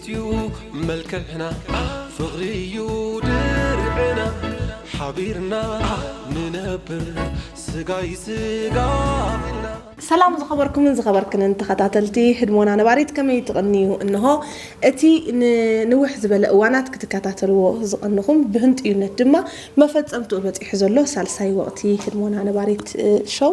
ዩ መልክዕና፣ ፍቕሪ ዩ ድርዕና፣ ሓቢርና ንነብር ስጋይ ስጋ ኢልና። ሰላም ዝኸበርኩምን ዝኸበርክንን ተኸታተልቲ ህድሞና ነባሪት፣ ከመይ ትቕንዩ? እንሆ እቲ ንንውሕ ዝበለ እዋናት ክትከታተልዎ ዝቐንኹም፣ ብህንጥዩነት ድማ መፈጸምትኡ በጺሑ ዘሎ ሳልሳይ ወቕቲ ህድሞና ነባሪት፣ እ፣ ሾው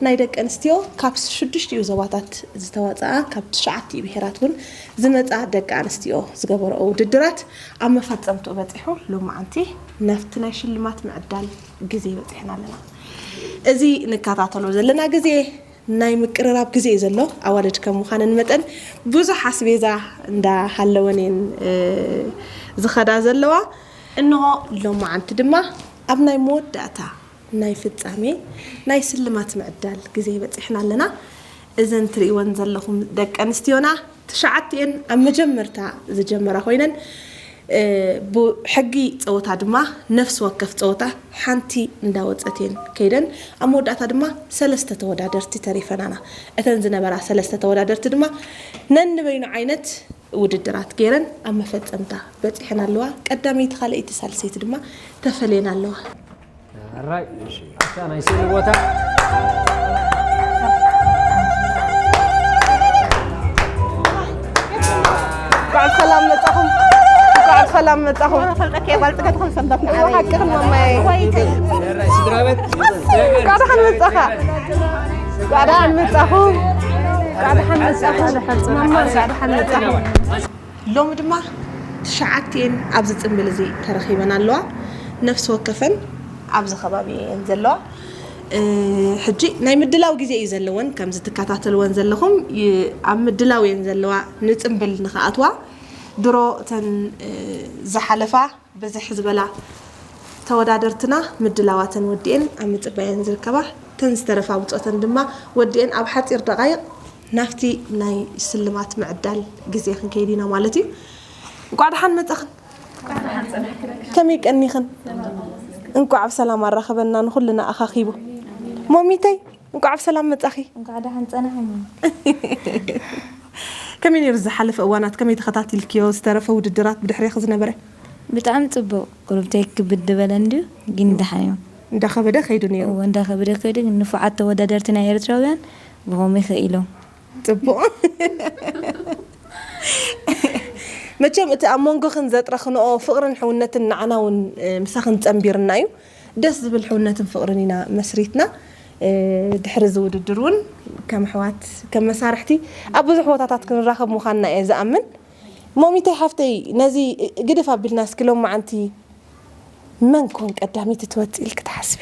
ናይ ደቂ ኣንስትዮ፣ ካብ ሽዱሽቲኡ ዞባታት ዝተዋጽኣ፣ ካብ ትሽዓቲኡ ብሄራት እውን ዝመጻ ደቂ ኣንስትዮ ዝገበረኦ ውድድራት ኣብ መፈጸምትኡ በጺሑ፣ ሎማዓንቲ ናብቲ ናይ ሽልማት ምዕዳል ግዜ በጺሕና ኣለና። እዚ ንከታተሎ ዘለና ግዜ ናይ ምቅርራብ ግዜ እዩ ዘሎ። ኣዋልድ ከም ምዃነን መጠን ብዙሕ ኣስቤዛ እንዳሃለወን እየን፣ እ፣ ዝኸዳ ዘለዋ። እንሆ ሎማዓንቲ ድማ ኣብ ናይ መወዳእታ ናይ ፍጻሜ ናይ ስልማት ምዕዳል ግዜ በጺሕና ኣለና። እዘን ትርእይወን ዘለኹም ደቂ ኣንስትዮና ትሽዓቲኤን ኣብ መጀመርታ ዝጀመራ ኮይነን፣ እ፣ ብሕጊ ጸወታ ድማ ነፍሲ ወከፍ ጸወታ ሓንቲ እንዳወጸት እየን ከይደን። ኣብ መወዳእታ ድማ ሰለስተ ተወዳደርቲ ተሪፈናና። እተን ዝነበራ ሰለስተ ተወዳደርቲ ድማ ነንበይኑ ዓይነት ውድድራት ገይረን ኣብ መፈጸምታ በጺሐን ኣለዋ። ቀዳመይቲ፣ ካልኣይቲ፣ ሳልሰይቲ ድማ ተፈልየን ኣለዋ። ኣራይ፣ እሺ። ኣብታ ናይ ስእሊ ቦታ። እንኳዕ ሰላም መጻኹም። እንኳዕ ሰላም መጻኹም። ፈልጠካ ጓል ጽገት ከም ሰንበት ንዓበይ። ሓቅኽን ማማይ። ወይ ተይ። ኣራይ፣ ስድራ ቤት። እንኳዕ ደሓን መጻኻ። እንኳዕ ደሓን መጻኹም። እንኳዕ ደሓን መጻኹም። ማማ፣ እንኳዕ ደሓን መጻኹም። ሎሚ ድማ ትሽዓቲኤን ኣብዚ ጽምብል እዚ ተረኺበን ኣለዋ። ነፍሲ ወከፈን ኣብዚ ከባቢ እየን ዘለዋ። እ፣ ሕጂ ናይ ምድላው ግዜ እዩ ዘለወን፣ ከምዚ ትከታተልወን ዘለኹም ይ-፣ ኣብ ምድላው እየን ዘለዋ። ንጽምብል ንኽኣትዋ ድሮ እተን፣ እ፣ ዝሓለፋ ብዝሕ ዝበላ ተወዳደርትና ምድላዋተን ወዲኤን ኣብ ምጽባየን ዝርከባ፣ እተን ዝተረፋ ብጾተን ድማ ወዲኤን ኣብ ሓጺር ደቓይቕ ናብቲ ናይ ስልማት ምዕዳል ግዜ ክንከይድ ኢና ማለት እዩ። እንቋዕ ደሓን መጻኽን። ከመይ ቀኒኽን? እንቋዕ ብሰላም ኣራኸበና ንኹልና ኣኻኺቡ። ሞሚተይ፣ እንቋዕ ብሰላም መጻኺ። እንቋዕ ደሓን ጸናሕና። ከመይ ነይሩ ዝሓለፈ እዋናት? ከመይ ተኸታቲልክዮ ዝተረፈ ውድድራት ብድሕሬኺ ዝነበረ? ብጣዕሚ ጽቡቕ። ቁሩብ ተይ ክብድ በለ እንድዩ፣ ግን ደሓን እዩ። እንዳኸበደ ከይዱ ነይሩ። እወ፣ እንዳኸበደ ከይዱ፣ ግን ንፉዓት ተወዳደርቲ ናይ ኤርትራውያን ብኸምኡ ይኽኢሎም። ጽቡቕ። መቸም እቲ ኣብ መንጎኽን ዘጥረኽንኦ ፍቕርን ሕውነትን ንዓና እውን፣ እ፣ ምሳኽን ጸንቢርና እዩ። ደስ ዝብል ሕውነትን ፍቕርን ኢና መስሪትና። እ፣ ድሕሪ እዚ ውድድር እውን ከም ኣሕዋት፣ ከም መሳርሕቲ ኣብ ብዙሕ ቦታታት ክንራኸብ ምዃንና እየ ዝኣምን። ሞሚተይ ሓፍተይ፣ ነዚ ግድፍ ኣቢልና እስኪ ሎማዓንቲ መን ኮን ቀዳመይቲ ትወጽእ ኢልኪ ትሓስቢ?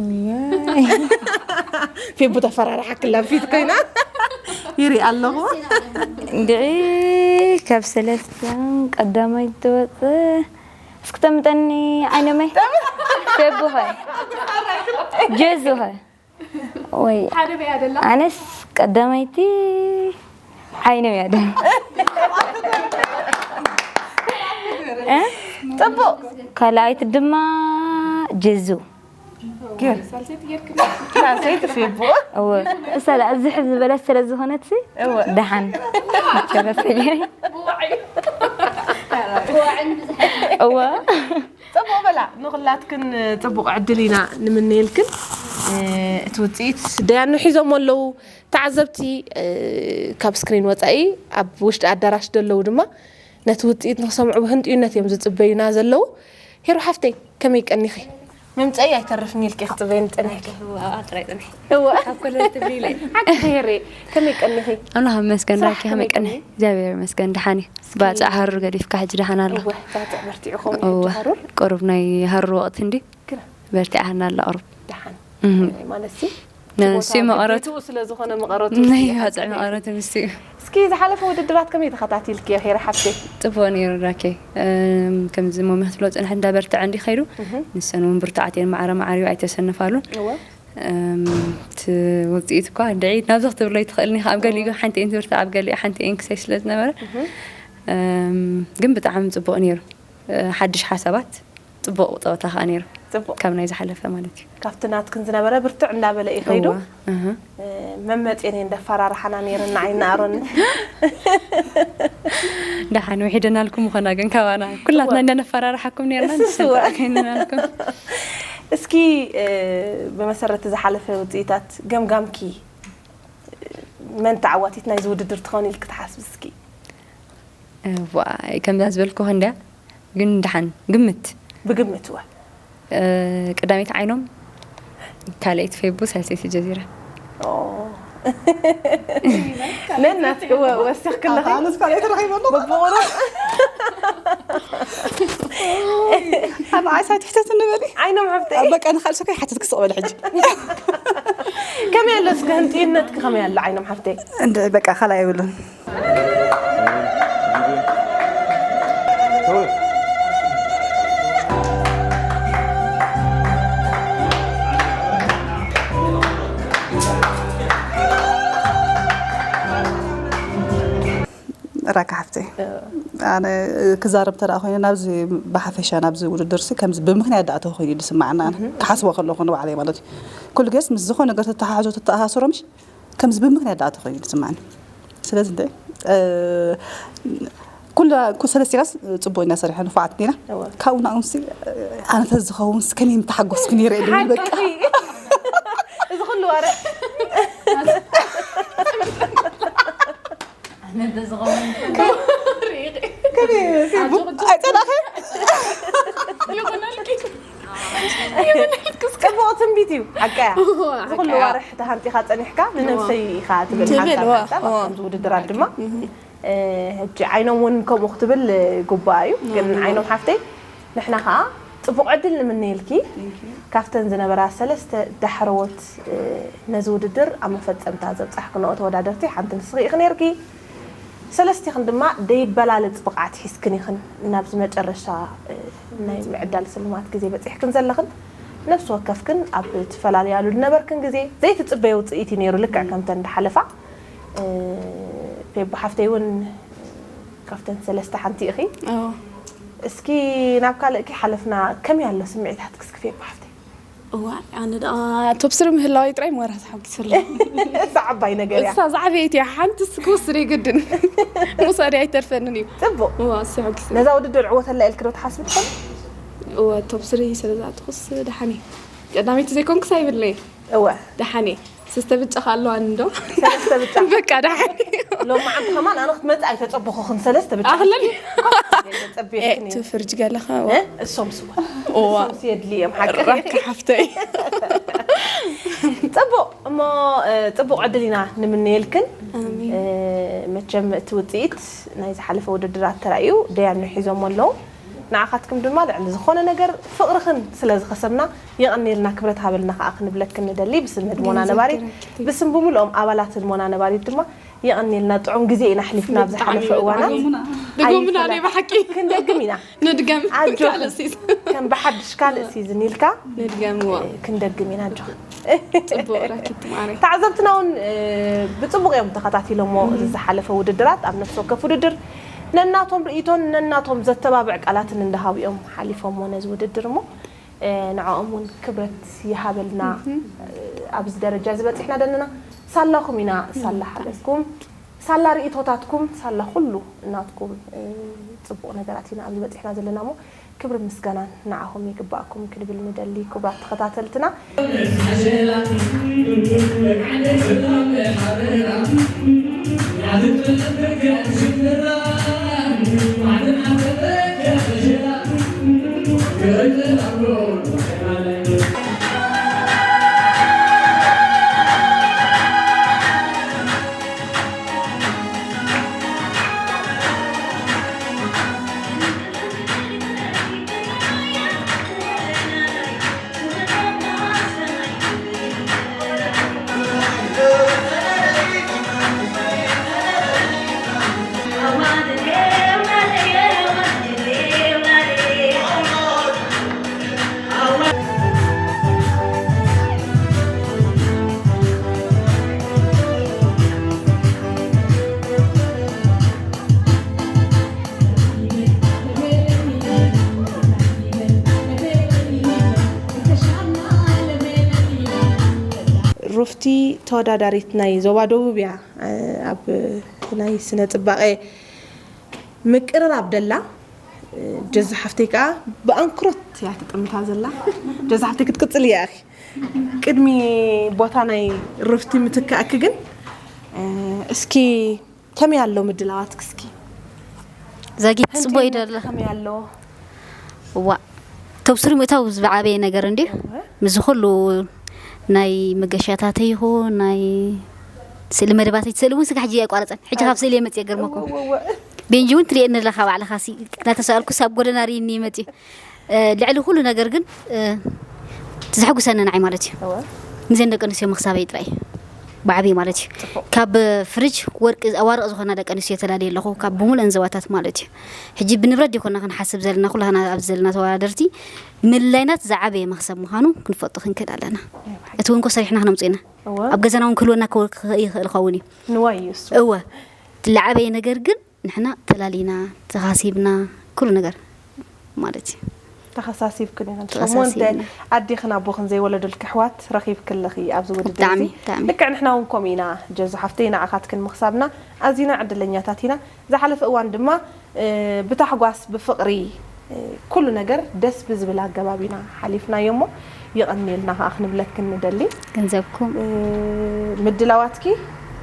ዋይ። ፌቡ ተፈራርሓክላ ፊት ኮይና። ይርኢ ኣለኹ። እንድዒ ካብ ሰለስተ ቀዳማይ ትወጽእ። እስኪ ተምጠኒ ዓይነመይ። ፌቡ ኸ? ጀዙ ኸ? ወይ ሓደ በይ ኣደላ። ኣነስ ቀዳመይቲ ዓይነም እያ ደ። እ? ጽቡቕ። ካልኣይቲ ድማ ጀዙ። ግን ሳልሰይቲ ጌርክና። ሳልሰይቲ ፌቡ። እወ። እሳ ደኣ ዝሕ ዝበለት ስለ ዝኾነት ሲ እወ። ደሓን። ጨረሰ ገይረ። እወ። ጽቡቕ በላ፣ ንኹላትክን ጽቡቕ ዕድል ኢና ንምነየልክን። እ፣ እቲ ውጽኢት ደያኑ ሒዞሞ ኣለዉ። ተዓዘብቲ፣ እ፣ ካብ ስክሪን ወጻኢ ኣብ ውሽጢ ኣዳራሽ ደለዉ ድማ ነቲ ውጽኢት ንኽሰምዑ ብህንጥዩነት እዮም ዝጽበዩና ዘለዉ። ሄሩ ሓፍተይ፣ ከመይ ቀኒኺ? መምጸኢ ኣይተርፍን ኢልኪ ክትጽበይኒ ጸኒሕኪ። እዋ፣ ኣብኣ ጥራይ ጽንሒ። እዋ። ካብ ኮለል ትብሊ ኢለ። ሓቂ ሄሬ፣ ከመይ ቀኒኺ? ኣምላኽ ይመስገን፣ ስራሕ ራኪ ከመይ ከመይ ቀኒ? ቀኒ? እግዚኣብሔር ይመስገን፣ ደሓን እየ። እስኪ ባጽዕ ሃሩር ገዲፍካ ሕጂ ደሓን ኣሎ። እወ፣ ባጽዕ በርቲዑ ከምኡ እወ፣ ሕጂ ሃሩር? ቁሩብ ናይ ሃሩር ወቕቲ እንዲ ግና በርቲዓና ኣላ ቁሩብ። ደሓን። እህ። ማለትሲ፣ ነ-፣ እቲ ቦታ ሲ መቐረቱ? ቤቱ ስለ ዝኾነ መቐረቱ ናይ እዩ ባጽዕ ሓፂር። መቐረቱ ንሱ እዩ። እስኪ ዝሓለፈ ውድድራት ከመይ ተኸታቲልክዮ ሄረ ሓፍተይ? ጽቡቕ ነይሩ ራኬ። እም፣ ከምዚ ሞሚ ክትብሎ ጽንሐት እንዳበርትዐ እንዲ ኸይዱ፣ እህ። ንሰን እውን ብርቱዓት እየን፣ ማዕረ ማዕረ እዩ፣ ኣይተሰነፋሉን። እወ። እም፣ እቲ ውጽኢት እኳ እንድዒ ናብዚ ክትብሎ ኣይትኽእልን ኢኻ። ኣብ ገሊኡ ሓንቲ እየን ትብርትዕ፣ ኣብ ገሊኡ ሓንቲ እየን ክሰይ ስለ ዝነበረ። እህ። እም፣ ግን ብጣዕሚ ጽቡቕ ነይሩ። እ፣ ሓድሽ ሓሳባት፣ ጽቡቕ ጸወታ ከኣ ነይሩ። ጽቡቕ። ካብ ናይ ዝሓለፈ ማለት እዩ። ካብቲ ናትክን ዝነበረ ብርትዕ እንዳበለ እዩ ከይዱ። እወ፣ እህ። እ፣ መመጼን እየን ደፈራርሓና ነይረን፣ ንዓይ እናኣሮን። ደሓን ውሒደናልኩም ምኾና ግን ካባና ኩላትና እንዳነፈራርሓኩም ነርና እሱ ስዋ። ከይንናልኩም እስኪ ብመሰረት ዝሓለፈ ውፅኢታት ገምጋምኪ መን ተዓዋቲት ናይዚ ውድድር ትኸውን ኢልክ ትሓስብ እስኪ? ዋይ ከምዛ ዝበልኩ እንድያ ግን ደሓን ግምት ብግምት ወ ቀዳመይቲ ዓይኖም ካልኣይቲ ፌቡ ሳልሰይቲ ጀዚራ ነናት ወሲኽ ክለኺ ኣነስ ካልኣይ ተረኺበ ኣለኹ ብቁሩብ ኣብ ዓሳ ትሕተት ንበሊ ዓይኖም ሓፍተይ በቃ ንካል ሰኮ ይሓተት ክስቕ በል ሕጂ ከመይ ኣሎ እስከ ህንጥዩነትኪ ከመይ ኣሎ ዓይኖም ሓፍተይ እንደ በቃ ካልኣይ የብሉን ራካ ሓፍተይ ኣነ ክዛረብ ተደኣ ኮይነ ናብዚ ብሓፈሻ ናብዚ ውድድር ሲ ከምዚ ብምክንያት ደኣ ተኮይኑ እዩ ዝስማዓና ኣነ ክሓስቦ ከለኹ ንባዕለይ ማለት እዩ ኩሉ ግዜስ ምስ ዝኾነ ነገር ተተሓሕዞ ተተኣሳስሮ ምሽ ከምዚ ብምክንያት ደኣ ተኮይኑ እዩ ዝስማዓኒ ስለዚ እንታይ ኩላ ሰለስቲናስ ፅቡቅ ኢና ሰሪሐ ንፉዓት ዲና ካብኡ ናኡ ሲ ኣነ ተዝኸውን ከመይ ምተሓጎስኩ ነይረ ኢሉ በቃ እዚ ኩሉ ወረ ኣይፀላኸ ጽቡቕ ትንቢት እዩ ሓቀያ እዚ ኩሉ ዋርሕ ተሃንጢኻ ጸኒሕካ ንነብሰይ ኢኻ ትብል ሓንሳብ ሓንሳብ ኣብዚ ውድድራት ድማ ሕጂ ዓይኖም እውን ከምኡ ክትብል ጉባእ እዩ ግን ዓይኖም ሓፍተይ ንሕና ከዓ ፅቡቕ ዕድል ንምነየልኪ ካብተን ዝነበራ ሰለስተ ዳሕረዎት ነዚ ውድድር ኣብ መፈፀምታ ዘብፃሕክንኦ ተወዳደርቲ ሓንቲ ንስኺ ኢኺ ነይርኪ ሰለስቲኽን ድማ ደይበላለፅ ብቕዓት ሒዝክን ኢኽን ናብዚ መጨረሻ ናይ ምዕዳል ስልማት ግዜ በፂሕክን ዘለኽን ነፍሲ ወከፍክን ኣብ ትፈላለያሉ ዝነበርክን ግዜ ዘይትፅበዮ ውፅኢት እዩ ነይሩ ልክዕ ከምተን ዝሓለፋ ፔቦ ሓፍተይ እውን ካብተን ሰለስተ ሓንቲ ኢኺ እስኪ ናብ ካልእኪ ሓለፍና ከመይ ኣሎ ስምዒታትኪ እስኪ ፔቦ ሓፍተይ እዋ ኣነ ደኣ ቶብ ስሪ ምህላወይ ጥራይ ሞራ ተሓጒሰ ኣለኹ እሳ ዓባይ ነገር እያ እሳ ዝዓበየት እያ ሓንቲ ክወስድ የገድን ምውሳድ ኣይተርፈንን እዩ ፅቡቅ እዋ እሱ ሓጒሰ ነዛ ውድድር ዕወተላ ኢልኪ ዶ ትሓስቢ ትኾን እዋ ቶብ ስሪ ስለ ዝኣተኹስ ደሓን እዩ ቀዳመይቲ ዘይኮንኩስ ኣይብልን'የ እወ ደሓን እየ ሰስተ ብጫ ከ ኣለዋኒ ዶ ሰለስተ ብጫ በቃ ደሓን እዩ ሎማዓንቲ ከማን ኣነ ክትመፅእ ኣይተፀበኹኽን ሰለስተ ብጫ ኣኽለል ፀቢኽኒ ትፍርጅ ገለኻ እሶም ስዋ እዋ እሶምስ የድሊ እዮም ሓቂ ራካ ሓፍተይ ፅቡቕ እሞ ፅቡቕ ዕድል ኢና ንምነየልክን ኣሜን መቸም እቲ ውፅኢት ናይ ዝሓለፈ ውድድራት ተራእዩ ደያኑ ሒዞሞ ኣለዉ ንዓኻትኩም ድማ ልዕሊ ዝኾነ ነገር ፍቕርኽን ስለ ዝኸሰብና የቐንየልና ክብረት ሃበልና ከዓ ክንብለክን ንደሊ ብስም ህድሞና ነባሪት ብስም ብምልኦም ኣባላት ህድሞና ነባሪት ድማ የቐንየልና ጥዑም ግዜ ኢና ኣሕሊፍና ኣብ ዝሓለፈ እዋናት ድጎምና ናይ ብሓቂ ክንደግም ኢና ንድገም ኣጆኺ። ካልእ ሲዝ ከም ብሓድሽ ካልእ ሲዝን ኢልካ ንድገምዎ ክንደግም ኢና ኣጆኺ ፅቡቅ ረኪብቲ ማዕረይ ተዓዘብትና እውን ብፅቡቅ እዮም ተኸታቲሎሞ እዚ ዝሓለፈ ውድድራት ኣብ ነፍሲ ወከፍ ውድድር ነናቶም ርእይቶን ነናቶም ዘተባብዕ ቃላትን እንዳሃቡ እዮም ሓሊፎሞ ነዚ ውድድር እሞ ንዕኦም እውን ክብረት ይሃበልና ኣብዚ ደረጃ እዚ በፂሕና ዘለና ሳላኹም ኢና ሳላ ሓለፍኩም ሳላ ርእይቶታትኩም ሳላ ኩሉ እናትኩም ፅቡቅ ነገራት ኢና ኣብዚ በፂሕና ዘለና እሞ ክብሪ ምስጋናን ንዓኹም ይግባእኩም ክንብል ንደሊ ክቡራት ተኸታተልትና ሩፍቲ ተወዳዳሪት ናይ ዞባ ደቡብ እያ። ኣብ ናይ ስነ ጽባቐ ምቅርራብ ደላ። ጀዙ ሓፍተይ ከኣ ብኣንክሮት እያ ትጥምታ ዘላ። ጀዙ ሓፍተይ ክትቅጽል እያ። እኺ ቅድሚ ቦታ ናይ ሩፍቲ ምትካእኪ ግን እስኪ ከመይ ኣሎ ምድላዋትኪ እስኪ? ዛጊት ጽቡቅ እዩ ደሎ። ከመይ ኣሎ? ዋ ተብስሪ ምእታው ዝዓበየ ነገር እንዲ። ምስ ኩሉ ናይ መገሻታት ይኹን ናይ ስእሊ መደባት ስእሊ እውን ስጋ ሕጂ ኣይቋረጸን። ሕጂ ካብ ስእሊ የመጽእ ገርመኩም። ቤንጂ እውን ትሪእኒ ኣለኻ ባዕልኻ ሲ እናተሰኣልኩ ሳብ ጎደና ሪእኒ ይመጽእ። ልዕሊ ኩሉ ነገር ግን እቲ ዘሐጉሰኒ ንዓይ ማለት እዩ። ምዘን ደቂ ኣንስትዮ ምኽሳበይ ጥራይ ብዓብዪ ማለት እዩ። ካብ ፍርጅ ወርቂ ኣዋርቕ ዝኾና ደቂ ኣንስትዮ ተላልየ ኣለኹ ካብ ብምሉእን ዞባታት ማለት እዩ። ሕጂ ብንብረት ዲኮና ክንሓስብ ዘለና ኩላህና ኣብዚ ዘለና ተወዳደርቲ ምልላይናት ዝዓበየ መኽሰብ ምዃኑ ክንፈልጦ ክንክእል ኣለና። እቲ እውን ኮ ሰሪሕና ክነምፅኦ ኢና። ኣብ ገዛና እውን ክህልወና ይኽእል ኸውን እዩ። ንዋይ እዩ እሱ። እወ ዝዓበየ ነገር ግን ንሕና ተላሊና ተኻሲብና ኩሉ ነገር ማለት እዩ። ተኸሳሲብክን ኢኽን እሞ እንተ ኣዲኽን ኣቦኽን ዘይወለዱልኪ ኣሕዋት ረኺብኪ ኣለኺ ኣብዚ ውድድር እዚ። ልክዕ ንሕና እውን ከምኡ ኢና ጀዙ ሓፍተይ ንዓኻትክን ምኽሳብና ኣዚና ዕድለኛታት ኢና። ዝሓለፈ እዋን ድማ ብታሕጓስ ብፍቕሪ ኩሉ ነገር ደስ ብዝብል ኣገባብ ኢና ሓሊፍናዮ እሞ የቐንየልና ከዓ ክንብለክን ንደሊ። ገንዘብኩም ምድላዋትኪ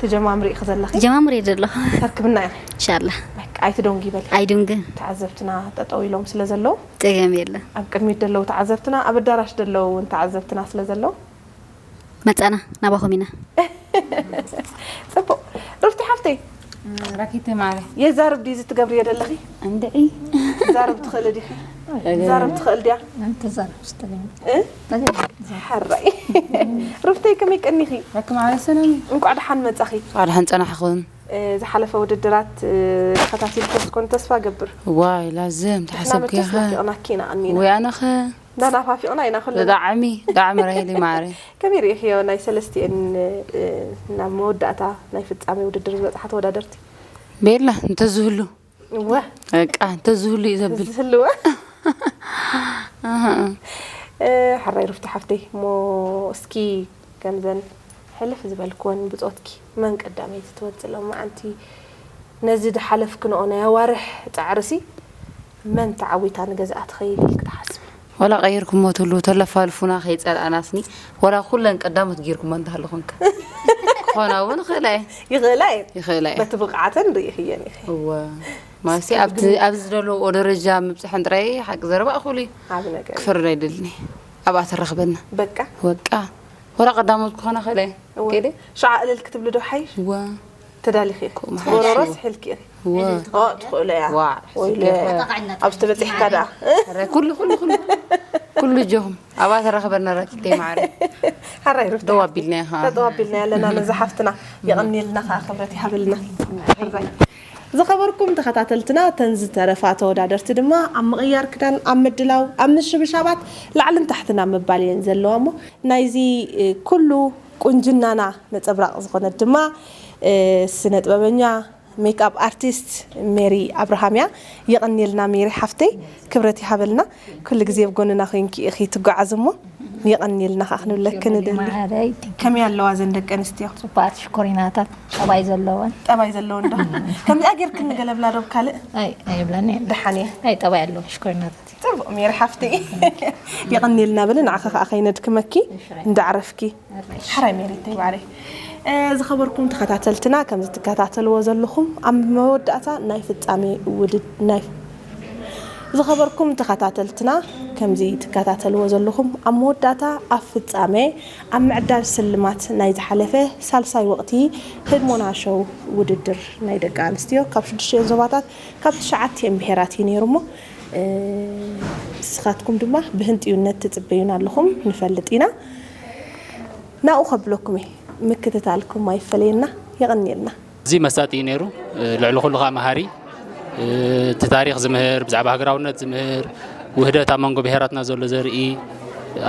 ትጀማምሪ ኢኺ ዘለኺ። ጀማምሪ ዘለኹ። ተርክብና ኢኺ። ኢንሻላህ። በቃ ኣይትደንጉ ይበል። ኣይድንግ። ተዓዘብትና ጠጠው ኢሎም ስለ ዘለዉ። ጸገም የለን። ኣብ ቅድሚት ዘለዉ ተዓዘብትና ኣብ ኣዳራሽ ዘለዉ እውን ተዓዘብትና ስለ ዘለዉ። መጻና ናባኹም ኢና። ጽቡቕ ሩፍቲ ሓፍተይ። ረኪብቲ ማለ የዛርብ ድዩ ዝትገብርዮ ዘለኺ? እንድዒ ዛርብ ትኽእሊ ዲኺ? ዛርብ ትኽእል ድያ? ተዛረብ ስተገኝ እ? ሓራይ ሩፍተይ ከመይ ቀኒኺ? ረኪብ ማለ ሰላም እዩ። እንቋዕ ደሓን መጻኺ። እንቋዕ ደሓን ጸናሕኹም። ዝሓለፈ ውድድራት ተኸታቲልኪ ትኮን ተስፋ ገብር። ዋይ ላዝም ተሓሰብኪ ኢኻ። ናበተስናፊቕናኪ ኢና ቀኒና። ወይ ኣነኸ ናናፋፊቕና ኢና ኩልና። ብጣዕሚ ብጣዕሚ ራሄሊ ማዕረ። ከመይ ርኢኽዮ ናይ ሰለስቲኤን ናብ መወዳእታ ናይ ፍጻሜ ውድድር ዝበጽሓ ተወዳደርቲ? ቤላ እንተዝህሉ እወ በቃ እንተዝህሉ እዩ ዘብል። ዝህልወ ሕራይ ሩፍቲ ሓፍተይ እሞ እስኪ ከምዘን ሕልፍ ዝበልክወን ብጾትኪ መን ቀዳመይቲ ትወጽእ ሎማዓንቲ ነዚ ዝሓለፍክንኦ ናይ ኣዋርሕ ጻዕርሲ መን ተዓዊታ ንገዝኣ ትኸይድ ኢልኪ ትሓስቢ? ዋላ ቀይርኩሞ ትህልዉ ተለፋልፉና ከይጸልኣናስኒ ዋላ ኩለን ቀዳሞት ጌርኩሞ እንተሃለኹንከ ክኾና እውን ይኽእላ እየ ይኽእላ እየን ይኽእላ እየ በቲ ብቕዓተን ርኢኽየን ኢኺ እወ ማለትሲ ኣብዚ ዘለውኦ ደረጃ ምብፅሐን ጥራይ ሓቂ ዘረባ እኹል እዩ ዓቢ ነገር ክፈርድ ኣይደልን እየ ኣብኣ ተራኽበና በቃ በቃ ወላ ቀዳሞት ክኾና ክእለ እየ ገለ ሸዓ እልል ክትብሊ ዶ ሓይሽ እወ ተዳሊኺ ኢኺ ከምኡ ሓይሽ ጎሮሮ እዩ። ስሒልኪ ኢኺ እወ ኦ ትኽእሎ እያ ዋ ወይለ ኣብዚ ተበፂሕካ ደኣ ረ ኩሉ ኩሉ ኩሉ ኩሉ እጆኹም ኣብኣ ተራኽበና ራኪተይ ማዕረ ሓራይ ርፍቲ ደው ኣቢልና ኢኻ ጠጠው ኣቢልና ኣለና ነዛ ሓፍትና የቐንየልና ከዓ ክብረት ይሃበልና ሕራይ ዝኸበርኩም ተኸታተልትና እተን ዝተረፋ ተወዳደርቲ ድማ ኣብ ምቕያር ክዳን ኣብ ምድላው ኣብ ምሽብሻባት ላዕልን ታሕትን ኣብ ምባል እየን ዘለዋ እሞ ናይዚ ኩሉ ቁንጅናና ነፀብራቕ ዝኾነት ድማ ስነ ጥበበኛ ሜክኣፕ ኣርቲስት ሜሪ ኣብርሃም እያ። የቐንየልና ሜሪ ሓፍተይ ክብረት ይሃበልና። ኩሉ ግዜ ኣብ ጎንና ኮይንኪ ኢኺ ትጓዓዚ እሞ የቐንየልና ከዓ ክንብለኪ ንደሊ። ማዕረይ፣ thank you። ከመይ ኣለዋ እዘን ደቂ ኣንስትዮ? ጽቡቓት ሽኮሪናታት ጠባይ ዘለወን። ጠባይ ዘለወን ዶ? ከምዚኣ ጌርክን ገለብላ ዶ ካልእ? ኣይ ኣይብላን እየ። ደሓን እየ። ኣይ ጠባይ ኣለወን ሽኮሪናታት። ጽቡቕ ሜሪ ሓፍተይ የቐንየልና በሊ ንዓኺ ከዓ ከይነድክመኪ እንዳዕረፍኪ። ሓራይ ሜሪተይ ማዕረይ። ዝኸበርኩም ተኸታተልትና ከምዚ ትከታተልዎ ዘለኹም ኣብ መወዳእታ ናይ ፍጻሜ ውድድ ናይ ዝኸበርኩም ተኸታተልትና ከምዚ ትከታተልዎ ዘለኹም ኣብ መወዳእታ ኣብ ፍጻሜ ኣብ ምዕዳል ስልማት ናይ ዝሓለፈ ሳልሳይ ወቕቲ ህድሞና ሾው ውድድር ናይ ደቂ ኣንስትዮ ካብ ሽዱሽተን ዞባታት ካብ ትሽዓቲኤን ብሄራት እዩ ነይሩ እሞ ንስኻትኩም ድማ ብህንጥዩነት ትጽበዩና ኣለኹም ንፈልጥ ኢና። ናብኡ ከብለኩም እየ ምክትታልኩም ኣይፈለየና የቐንየልና። ኣዝዩ መሳጢ እዩ ነይሩ። ልዕሊ ኩሉ ከዓ መሃሪ፣ እቲ ታሪኽ ዝምህር፣ ብዛዕባ ሃገራውነት ዝምህር፣ ውህደት ኣብ መንጎ ብሄራትና ዘሎ ዘርኢ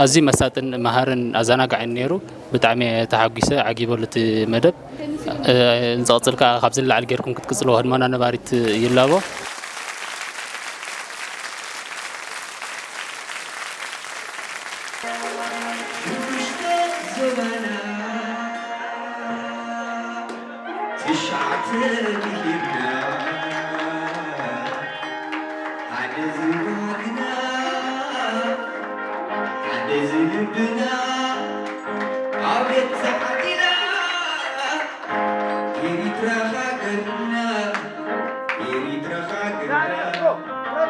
ኣዝዩ መሳጥን መሃርን ኣዘናጋዕን ነይሩ። ብጣዕሚ እየ ተሓጒሰ፣ ዓጊበሉ እቲ መደብ። ንዝቕፅል ከዓ ካብዚ ንላዕሊ ጌርኩም ክትቅፅልዎ ህድሞና ነባሪት ይላቦ። ተቢሂርና ሓደ ዝባህግና ሓደ ዝልብና ኣቤት ተሓቲና ኤሪትራ ሃገርና ኤሪትራ ሃገርና ኤሪትራ ሃገርና